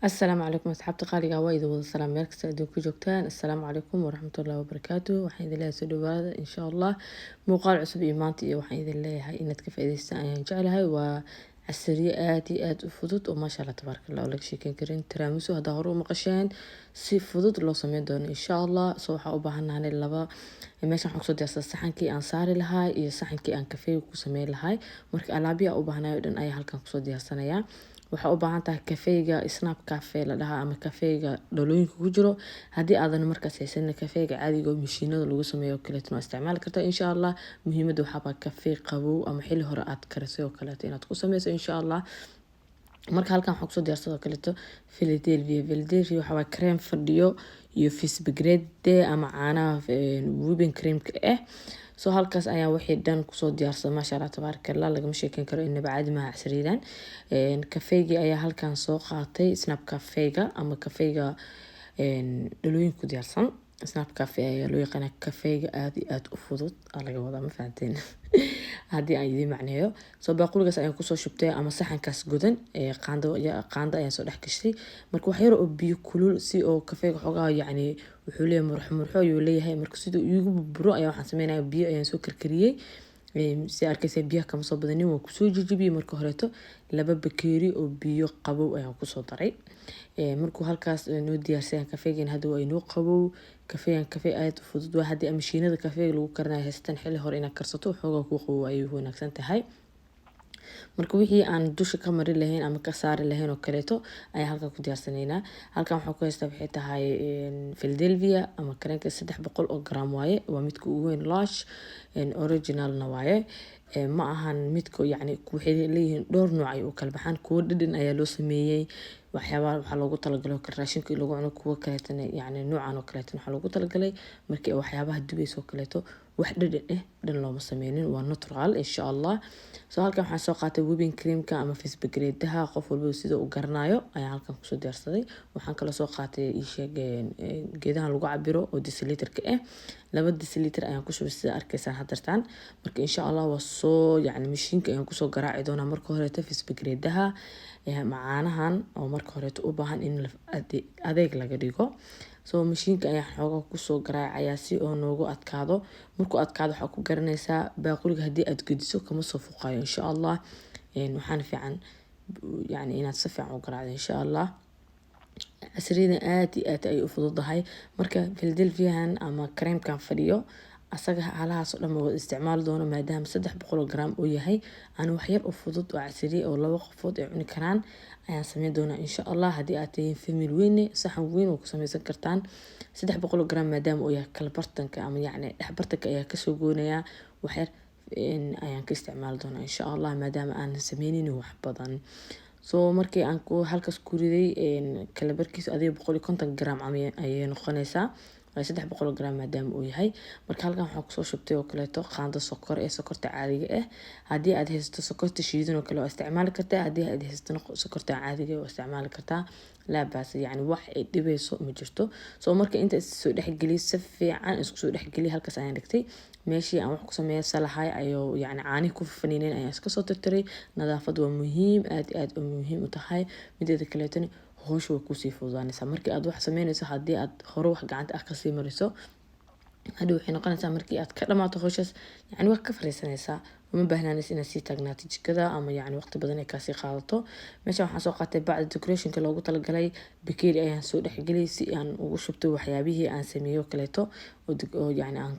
Asalaamu calaykum asxaabta qaaliga, waa idin wada salaam meel kasta idinku joogtaan. Assalaamu calaykum waraxmatullahi wabarakaatu. Waxaan idin leeyahay soo dhawaada, insha Allah, muuqaal cusub iyo maanta iyo waxaan idin leeyahay inaad ka faa'iidaystaan ayaan jeclahay. Waa casariye aad iyo aad u fudud oo, maasha Allah, tabaaraka Allah, oo laga sheekeyn karin. Tiramisu haddaa hore u maqasheen, si fudud loo sameyn doono, insha Allah. So waxaa u baahannahay laba. Meeshan waxaan kusoo diyaarsaday saxankii aan saari lahaa iyo saxankii aan kafeega ku sameyn lahay. Marka alaabihi aan u baahnayo dhan ayaa halkan kusoo diyaarsanayaa. Waxaa u baahan tahay kafeega Snap Cafe la dhahaa ama kafeega dhalooyinka ku jiro. Haddii aadan markaas haysanin, kafeega caadiga oo mashiinada lagu sameeyo oo kaleeto waa isticmaali kartaa, insha Allah. Muhiimadda waxaabaa kafee qabow ama xilli hore aad karisay oo kaleeto inaad ku sameyso, insha Allah. Marka halkan waxaa kusoo diyaarsadoo kaleeto Philadelphia. Philadelphia waxaa waay cream fadhiyo iyo Fitzpatrick ama caanaha whipping creamka ah. So halkaas ayaa wixii dhan kusoo diyaarsaday. Maasha Allah, tabaaraka Allah, lagama sheekeyn karo, inaba caadi maaha casriyadan. Kafeygii ayaa halkan soo qaatay, Snap Cafega ama kafeyga dhalooyinka ku diyaarsan, Snap Cafe ayaa loo yaqaanaa. Kafeyga aada iyo aada u fudud aa laga wadaa, ma fahanteen haddii aan idiin macneeyo? So baaquligaas ayaan kusoo shubtay ama saxankaas godan, qaando qaando ayaan soo dhex gashtay. Marka wax yar oo biyo kulul si oo kafeega xoogaa, yacni wuxuu leeyahay murxo murxo ayuu leeyahay. Marka siduu iigu burburo ayaa waxaan sameynaya, biyo ayaan soo karkariyey. Si arkaysa, biyaha kama soo badanin, waan kusoo jijibiyey. Marka horeeto laba bakeeri oo biyo qabow ayaan kusoo daray. Markuu halkaas noo diyaarsayan kafeegan, hadda waa inoo qabow. Kafeegan kafee aad u fudud waa. Haddii mashiinada kafeega lagu karinayo haysatan, xilli hore inaad karsato xoogaa kuu qabow ayay wanaagsan tahay. Marka wixii aan dusha ka mari lahayn ama ka saari lahayn oo kaleeto ayaan halkan ku diyaarsanaynaa. Halkan waxaan ku haystaa waxay tahay Philadelphia ama kareemka, 300 oo gram waaye. Waa midka ugu weyn, large originalna waaye. Ma ahan midka, yacni waxay leeyihiin dhowr nooc ay u kala baxaan. Kuwo dhadhan ayaa loo sameeyey, waxyaabaha waxaa loogu talagalay oo kale raashinka in lagu cuno. Kuwo kaleetana, yacni noocan oo kaleetana, waxaa loogu talagalay markii waxyaabaha dubayso oo kaleeto. Wax dhadhan eh dhan looma sameynin, waa natural, insha Allah. So halkan waxaan soo qaatay whipping creamka ama Fitzpatrick-daha, qof walba sida uu garanayo, ayaan halkan kusoo diyaarsaday. Waxaan kaloo soo qaatay, isheeg, geedahan lagu cabiro oo deciliterka ah. 2 deciliter ayaan ku shubay, sida arkaysaan hadartaan. Marka insha Allah waa soo, yacni mashiinka ayaan kusoo garaaci doonaa marka horeeto Fitzpatrick-daha macaanahan oo marka horeeto u baahan in adeeg laga dhigo. So mashiinka ayaan xoogaa kusoo garaacayaa si oo noogu adkaado. Markuu adkaado waxaa ku garanaysaa baaquliga haddii aad gediso kama soo fuqayo, insha Allah. Waxaana fiican, yani, inaad si fiican u garaacdo, insha Allah. Casriyadan aad iyo aad ayay u fududahay. Marka Philadelphiahan ama kareemkan fadhiyo, asaga halahaas oo dhan wada isticmaali doono, maadaama 300 oo gram uu yahay. Ani wax yar oo fudud oo casriye oo laba qofood ay cuni karaan ayaan sameyn doonaa, insha Allah. Haddii aad tihiin family weyne, saxan weyn oo ku sameysan kartaan. 300 oo gram maadaama uu yahay, kala bartanka ama yacni dhex bartanka ayaa kasoo goonayaa. Wax yar ayaan ka isticmaali doonaa, insha Allah, maadaama aanan sameynin wax badan. So markii aan ku halkaas ku riday kala barkiisa, adiga 150 gram ayay noqonaysaa, 300 gram maadaama uu yahay. Marka halkan waxaan kusoo shubtay oo kaleeto qaando sokor ee sokorta caadiga ah. Haddii aad haysato sokorta shiidan oo kale waa isticmaali kartaa, haddii aad haysato sokorta caadiga waa isticmaali kartaa, laa baas, yacni wax ay dhibayso ma jirto. So marka inta soo dhexgeliy, si fiican isku soo dhexgeliy, halkaas ayaan dhigtay. Meeshii aan wax ku sameeya salaxay ayuu, yacni caanihi ku faniineen ayaan iska soo tirtiray. Nadaafad waa muhiim, aad iyo aad muhiim u tahay. Mideeda kaleetona howsha way kusii fududaanaysaa markii aad wax sameynayso. Haddii aad hore wax gacanta ah kasii mariso, hadhow waxay noqonaysaa markii aad ka dhamaato howshaas, yacni waa ka fariisanaysaa, uma baahnaanaysa inaad sii taagnaato jikada ama, yacni, waqti badan ay kaasii qaadato. Meeshan waxaan soo qaatay bacda decorationka loogu talagalay. Bakeeri ayaan soo dhexgeliyay si aan ugu shubto waxyaabihii aan sameeyo kaleeto oo, yacni, aan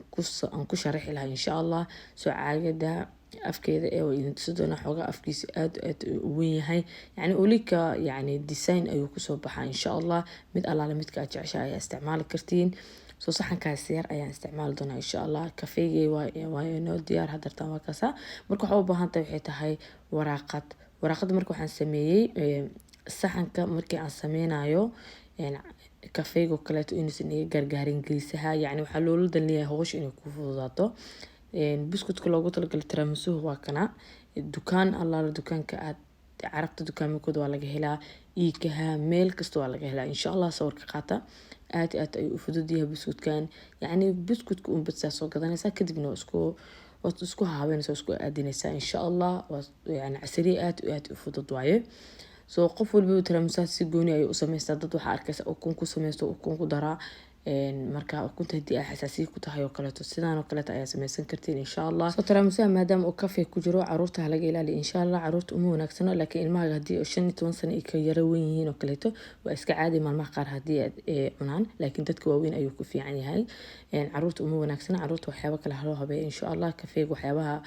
ku sharaxi lahaa, insha Allah. Soo caagada afkeeda ee waa idin tusi doonaa. Xoogaa afkiisa aad aad u weyn yahay, yacni ulika, yacni design ayuu kusoo baxaa, insha Allah. Mid allaale midka aad jeceshahay ayaa isticmaali kartiin. Soo saxankaas yar ayaan isticmaali doonaa, insha Allah. Kafeygay waa inoo diyaar hadartaan, waa kaasa. Marka waxaa u baahan tahay waxay tahay waraaqad. Waraaqada marka waxaan sameeyey saxanka markii aan sameynayo kafeyga kaleeto inuusan iga gargaarin geesaha, yacni waxaa loola dan leeyahay howsha inay ku fududaato. Buskutka loogu talagalay tiraamisuhu waa kana. Dukaan allaala dukaanka aad carabta, dukaamakooda waa laga helaa, iikaha meel kasta waa laga helaa, insha Allah. Sawirka qaata. Aad iyo aad ayuu u fudud yahay buskutkan. Yacni buskutka un badsaa soo gadanaysaa, kadibna waad isku habeynaysaa, isku aadinaysaa, insha Allah. Waa yani casariye aad iyo aad u fudud waaye. So qof walba tiramisu si gooni ayuu u samaystaa. Dad waxaa arkaysa ukun ku sameysto, ukun ku daraa. Marka ukunta haddii ay xasaasiya ku tahay oo kaleeto, sidaan oo kaleeto ayaa sameysan kartiin, insha Allah. So tiramisu maadaama uu kafee ku jiro, caruurta ha laga ilaaliyo, insha Allah. Caruurta uma wanaagsano, laakiin ilmaha haddii 15 sano ay ka yara weyn yihiin oo kaleeto, waa iska caadi maalmaha qaar haddii aad cunaan, laakiin dadka waaweyn ayuu ku fiican yahay. Caruurta uma wanaagsana. Caruurta waxyaabo kale haloo habeeyo, insha Allah. Kafeega waxyaabaha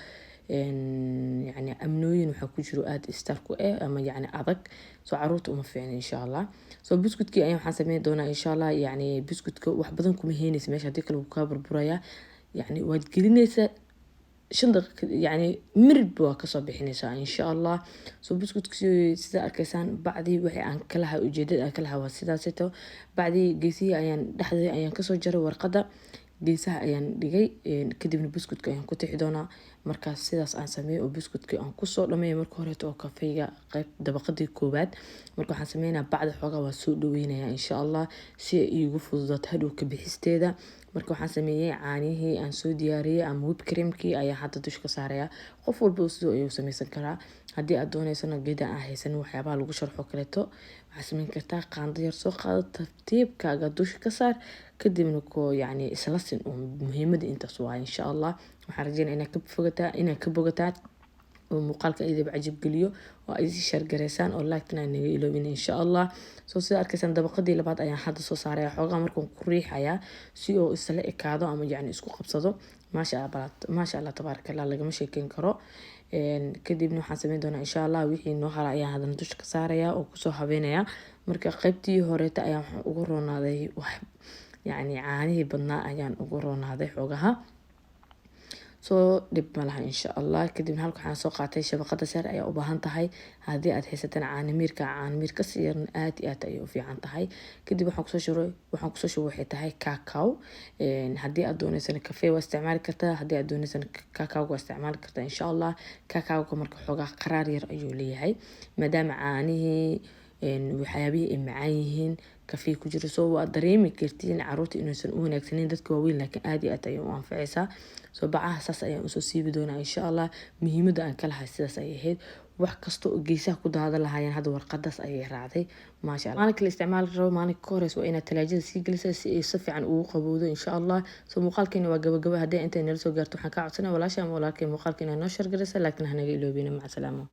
yani amnooyin waxaa ku jiro aada star ku eh ama yani adag, so caruurta uma fiicna, insha Allah. So buskutkii ayaan waxaan sameyn doonaa, insha Allah. Yani buskutka wax badan kuma heynaysa meesha, haddii kale wuu kaa burburayaa. Yani waad gelinaysaa 5 daqiiqa, yani mirib waa kasoo bixinaysaa, insha Allah. So buskutka sida arkaysaan, bacdii wixii aan kalaha, ujeedada aan kalaha waa sidaasito. Bacdii geesihii ayaan dhexdii ayaan kasoo jaray, warqadda geesaha ayaan dhigay, kadibna buskutka ayaan ku tixi doonaa. Markaas sidaas aan sameeyo oo buskutka aan kusoo dhameeyo marka horeeto oo kafeyga qayb dabaqadii koowaad, marka waxaan sameynaa bacda xoogaa waa soo dhaweynaya, insha Allah, si ay iigu fududaato hadhow ka bixisteeda. Marka waxaan sameeyey caanihii aan soo diyaariyey ama whip creamkii ayaa hadda dusha ka saaraya. Qof walba sidoo ayuu sameysan karaa. Haddii aad dooneysana geeda aan haysanin waxyaabaha lagu sharxo kaleeto, waxaad sameyn kartaa qaando yar soo qaado, tartiibkaaga dusha ka saar, kadibna ko yacni isla sin uun. Muhiimada intaas waa, insha Allah. Waxaan rajeynaya inaad ka fogataa, inaad ka bogataa oo muuqaalka idaba cajib geliyo oo ay isi share gareysaan oo like-tana naga iloobin, insha Allah. So sida arkaysaan, dabaqadii labaad ayaan hadda soo saaraya. Xoogaa markaan ku riixayaa si oo isla ekaado ama yacni isku qabsado. Maasha Allah, maasha Allah, tabaaraka Allah, lagama sheekeyn karo. Kadibna waxaan sameyn doonaa, insha Allah, wixii noo hara ayaan haddana dusha ka saaraya oo kusoo habeynaya. Marka qaybtii horeeta ayaan waxaan ugu roonaaday wax yacni caanihii badnaa ayaan ugu roonaaday xoogaha, soo dhib malaha, insha Allah. Kadibna halka waxaan soo qaatay shabaqada sar ayaa u baahan tahay. Haddii aad haysatana caanamiirka, caanamiir kasii yarna aad iyo aad ayay u fiican tahay. Kadib waxaan kusoo shubay waxay tahay cacao. Haddii aad dooneysana kafee waa isticmaali kartaa, haddii aad dooneysana cacao waa isticmaali kartaa, insha Allah. Cacaoga marka xoogaa qaraar yar ayuu leeyahay, maadaama caanihii waxyaabihii ay macaan yihiin, kafee ku jiro, so waa dareemi kartiin caruurta inaysan u wanaagsaneyn, dadka waaweyn laakiin aad iyo aad ayay u anfacaysaa. So bacaha saas ayaan usoo siibi doonaa, insha Allah. Muhiimada aan ka lahay sidaas ayay ahayd. Wax kasta oo geesaha ku daadan lahaayeen hadda warqadaas ayay raacday, maasha Allah. Maalinka la isticmaali rabo, maalinka ka horeysa waa inaad talaajada sii gelisaa si ay si fiican ugu qabowdo, insha Allah. So muuqaalkeena waa gabagaba. Haddii intay nala soo gaarto, waxaan kaa codsanaya walaasha ama walaalkay muuqaalka inaad noo share garaysa, laakiin hanaga iloobina. Maca salaama.